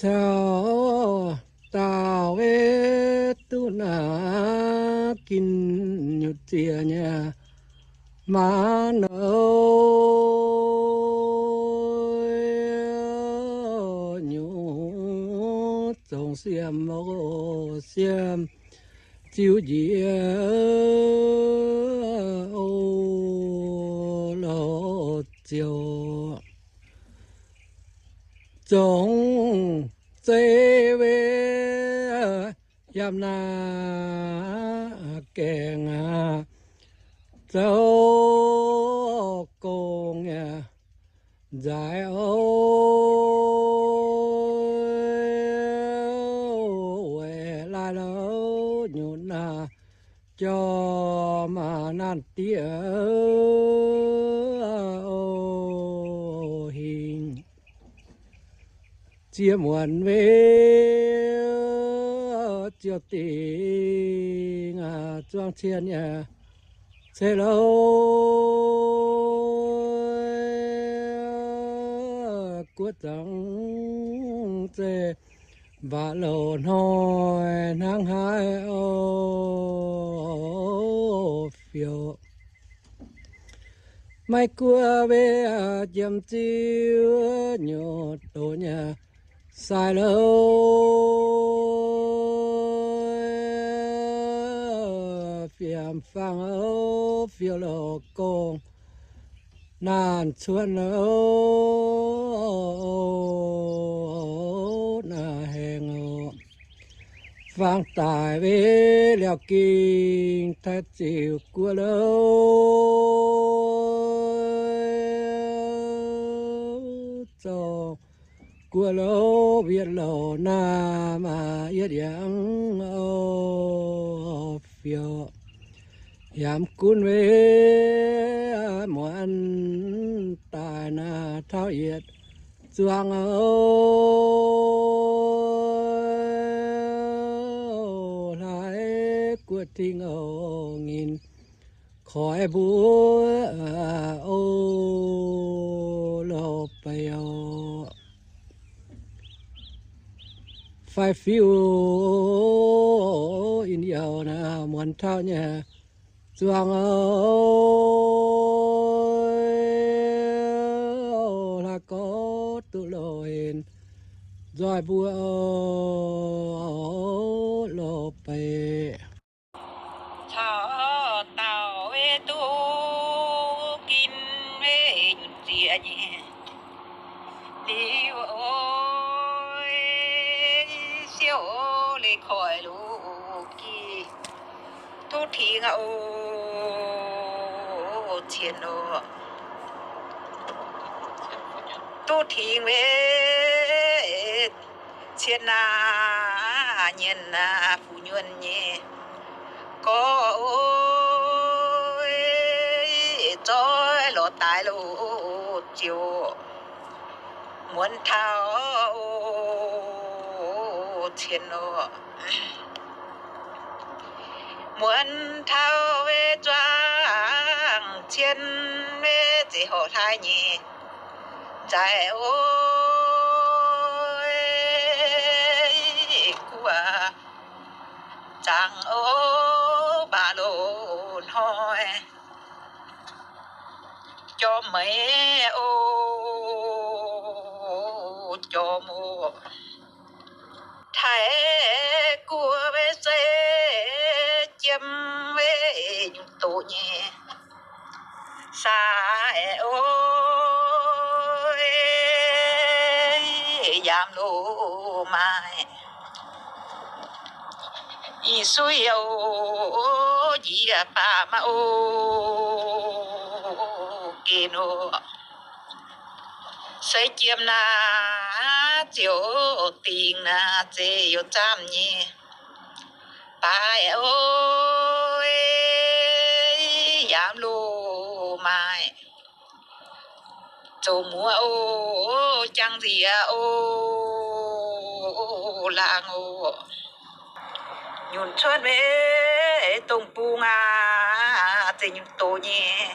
Taux daauh weic duqv naaiv ginh nyutc ziex nyei maanz oc, nyungc zongh siem oc, siem ziux njiec oc, loz ziouc zongh zeiv weic yiem naaiv gaengh aqv, zoux gong yaac nzaaix oc, weic laaix louh nyutc naaiv jorm naanh diev oc, hingh ziex muonz weic ziouc dingh zuangx cien yaac ceix louh guoqv zangc zeiv mbaac louh hnoi hnangv haaix oc, fiouv maiv guoqv weic jiem ziuv nyutc doz nyei sai louh, fiem fangx oc, fiouv louh gong naanh cuotv louh naaiv haengh oc, fangx daic weic liaauc gingh taaix ziux guoqv louh, zorng guoqv louh, wietc louh naaiv maaih yietc yangh oc, fiouv yaac mv gunv weic muonz daaih naaiv taux yietc zuangx oc, hlaaix guoqv ting oc, nginh koiv mbuo oc, loz beiv oc, fai fiuv in youh naaiv muonz taux nyei zuangx oc, hlaaix gorx duqv loz-hlen nzoih mbuo oc, loz beiv. Caux dauh weic duqv ginv weic nyutc ziex nyei liuz oc, siouc leiz koiv lungh gih duqv tengx oc, cien oc, duqv tengx weic cien naaiv nyienh naaiv fu'nyuonh nyei gorx oc, zoih lorz daaih loz ziouc muonz taux oc, cien oc, muonz taux weic zuangx cien weic zeiz horpc hlaaix nyei nzaaih oc, guoqv zangc oc, mbaac louh hnoi jorm meix oc, jorm oc, taaix guoqv weic zeiv jiem weic nyungc doqc nyei sai oc, yaac loz maaih ih suiv oc, njiec baac maiv oc, gen oc, se jiem naaiv ziouc dingh naaiv zeiz youc zaamv nyei baaix oc, yaac loz maaih zoux muoz oc, jangx nziex oc, laangz oc, nyunc cuotv weic dongh bung aqv, zeiz nyunc doz nyei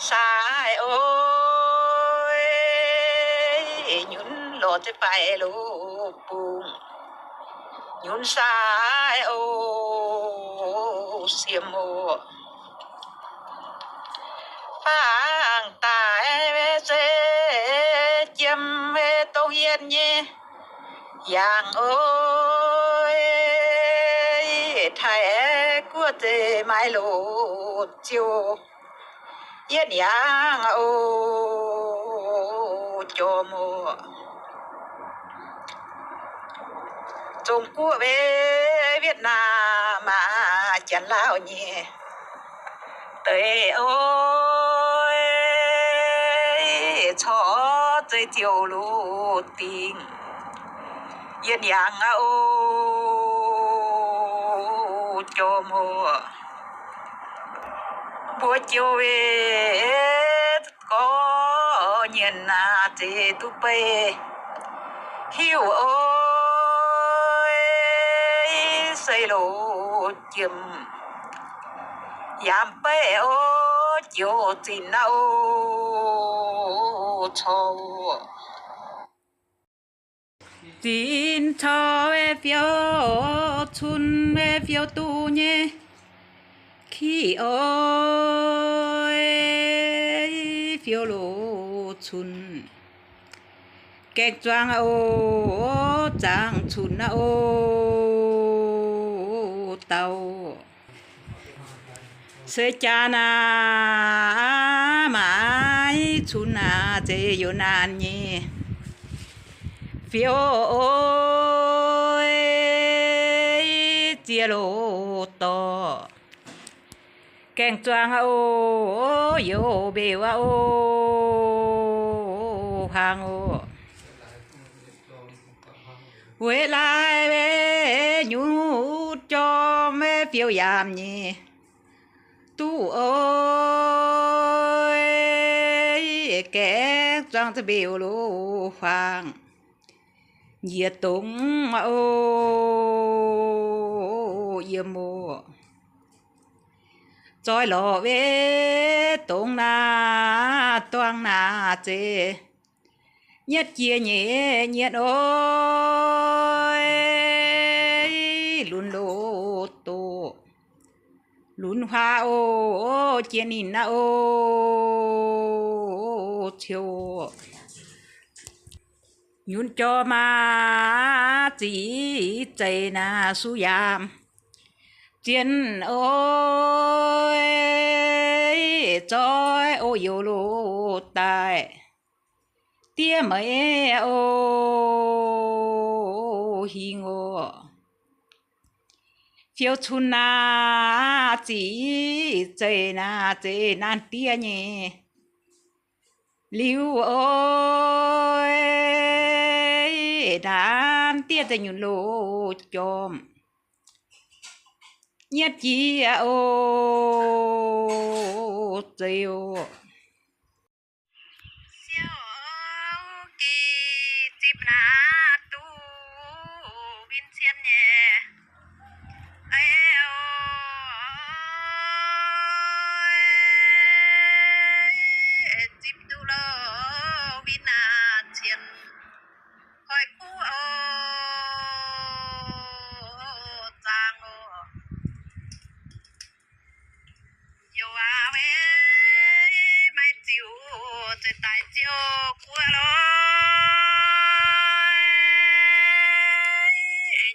sai oc, nyunc lorz jienv baeqc loz-bungx nyunc sai oc, siemx oc. Bangc daaih se jiem dongh yietc nyei yangh oc, Taiv guoqv zeiz maaih loz-ziouv yietc yangh oc, jorm oc. Zong guoqv Wietc Naam maah, Janx-Lauh nyei deic oc, corc zeiz ziouc loz-dingh yietc yangh oc, jorm oc. Mbuo jiouv gorx nyienx naaic zeiz duqv beiv hiuv oc, se loz jiem yaac beiv oc, jiouv zinx oc, corc zinx corc fiou cun, fiou duqv nyei kiv oc, fiou loz cun. Gaeng-zuang oc, zaangc cunx oc, dauh se jaa naaic, maaiz cunx naaic zeiz youz naanc nyei fiou oc, ziex loz dorh. Gaeng-zuang oc, youz mbeux oc, huaang oc. Weic laaix nyutc jorm fiou yaamc nyei duqv oc, gaeng-zuang za'mbeu loz-huaang njiec dongz oc, yiem oc. Zoih lorqc weic dongz naaic, duang naaic zeiz nyietv jiex nyeic nyietv oc, lunx loz doqc, lunx huaax oc, jiex ninh naaiv oc, ciou nyunc jorm maa ziqc zeiz naaic suv yaamv zien oc, zoih oc, youz loz daaih diev meix oc, hingh oc. Fiou cun naaic ziqc zeiz naaic zeiz naanc diev nyei liuz oc, naanc diev zeiz nyunc loz jorm nyietv jiex oc, zeiz oc. Siou gih zipv naaic duqv win cien nyei. Zipv duqv loh win naaic cien, koi kuv oc, zaang oc. Youz aac, maiv ziux zeiz daaih ziouc guoqv lorqc.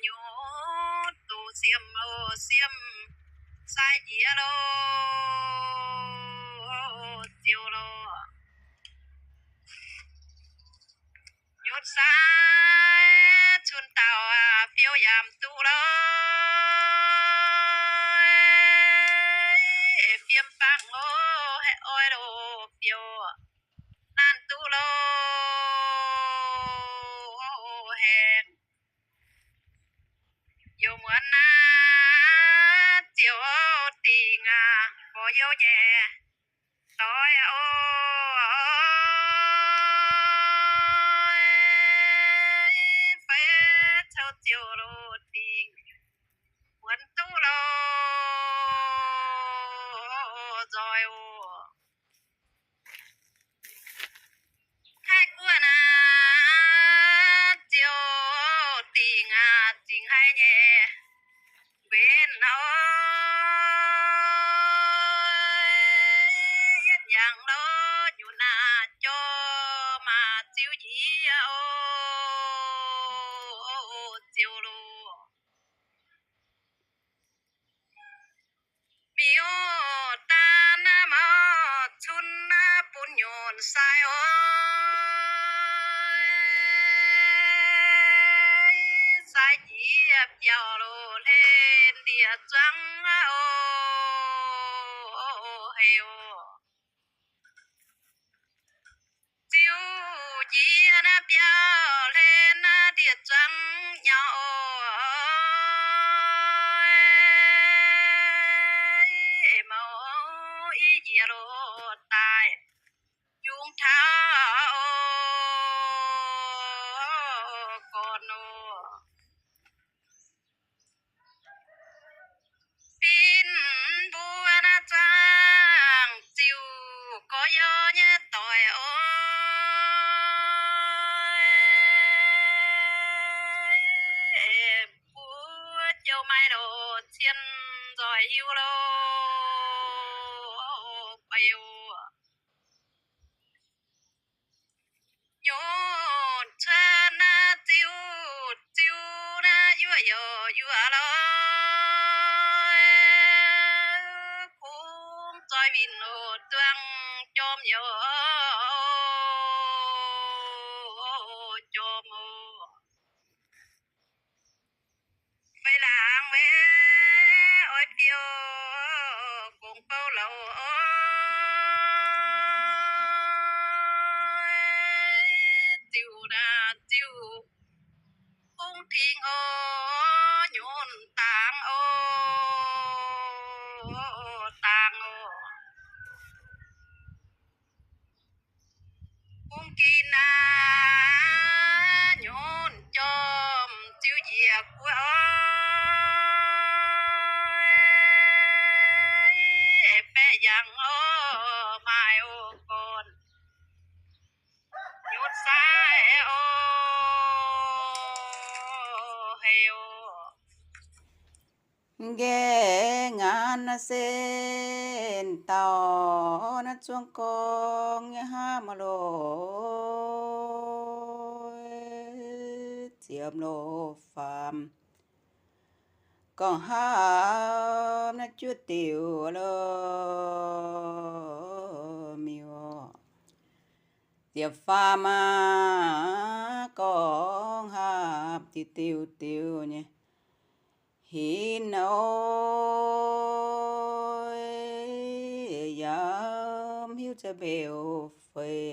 Nyutc duqv siemv oc, siemv sai njiec loh, ziouc lorqc. Nyutc sai cun dauh aac, fiou yaac mv duqv loh. Fiem bangc oc, haih oix loh fiou naanc duqv loh haengh. Youz muonz naaiv ziouc dingc aac, gorx-youz nyei doix oc. Fai cou ziouc loz dingc muonz duqv loh nzoih oc. Taiv guoqv naaiv Jiex biauv loz hlen ndie-zuangx oc, heuc oc. Ziux jiex naaiv biauv hlen naaiv ndie-zuangx nyauv oc. Mouc i njiec loz daaih yungz taux oc, gorn oc. Fin mbuo naaiv zaangc ziux gorx-youz nyei doic oc. Mbuo jouh maaih loz cien nzoih hiuv loz, beu nyunc cuotv naaiv ziux, ziux naaiv yuoqv youc yuoqv lorz, kungx zoih winh oc, zuangx jorm youc jorm oc. Fei laangz weic oix biouv gong bouv louc oc. Ziux naaiv ziux kungx tingx oc, nyunc dangx oc, dangx oc. Kungx ginx naaiv nyunc jorm ziux njiec guoqv oc. Baeqc yangh oc, maaih oc gorn nyutc sai oc, heuc oc. Nqaeqv ngaanc naaiv sen dauh naaiv zuangx gorngv nyei hnangv loz, ziepc loz faam gorngv hapv naaiv juov diuc loz, miuc ziepc faam aqv, gorngv hapv diuc diuc diuc nyei hinc oc. Yaac mv hiuv za'gengh mbeux fei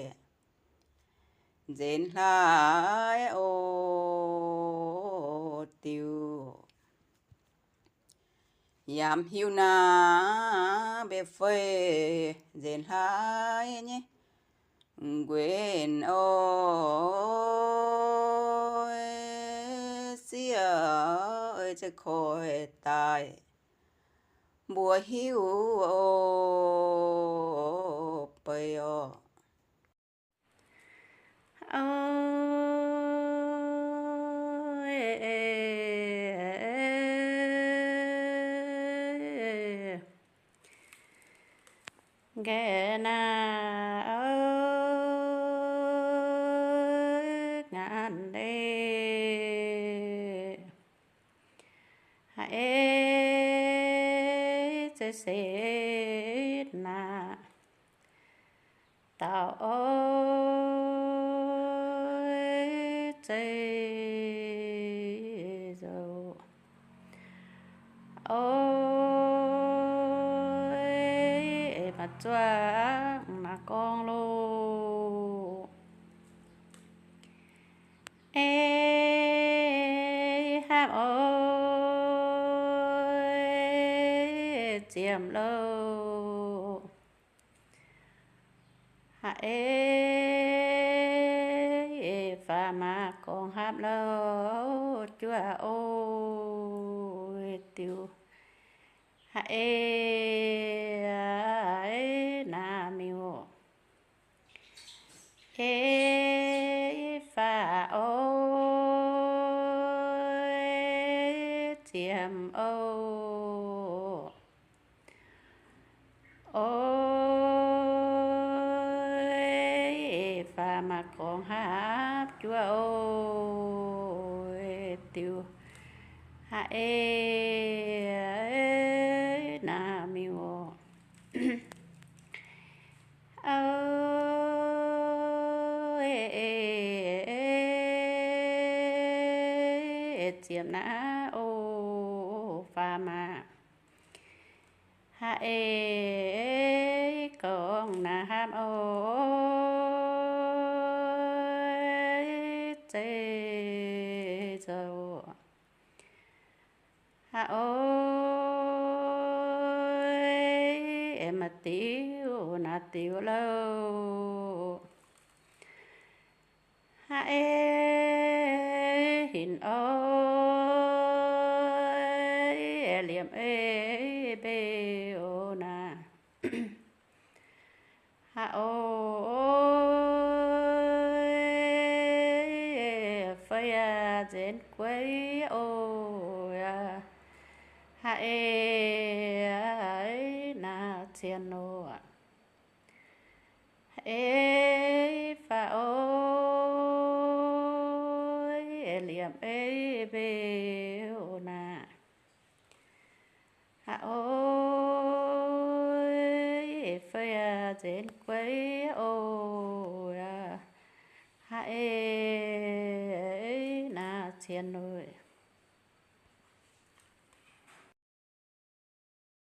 nzenc hlaax oc diuc. Yaac mv hiuv naaiv mbeux fei nzenc hlaax nyei nquenc oc. Sieqv, ei, se koi daaih mbuo hiuv oc, beu oc. Nqaeqv naaiv ngaanc leiz, haiz ei zeiz setv naaic dauh oix zeiz zoux oix, maiv zuangx maiv gorngv loh. Ei hapv oc, ziemx louh. Haiz ei faaux mangc gorngv hapv louh juov oc diuc. Haiz ei naaiv miuc. Ei faaux oc, ziemx oc. Oc, ei faaux mangc gorngv hapv juov oc diuc. Haiz ei naaiv miuc oc. ziepc naaiv oc, faam maah. Ha'eix gorngv naaiv hnamv oix zeiz zoux. Ha'oix aengx maaih diuh naaiv diuh louh. Ha'eix hinc oix liemh ei mbeu naaic. Ha'oix fai yaac nzenx gueix oc. Ha'eix naaic cien oc. Ha'eix faaux oix liemh ei mbeu naaic. Ha'oix fai yaac nzenx gueix oc. Ha'eix naaic cien oc.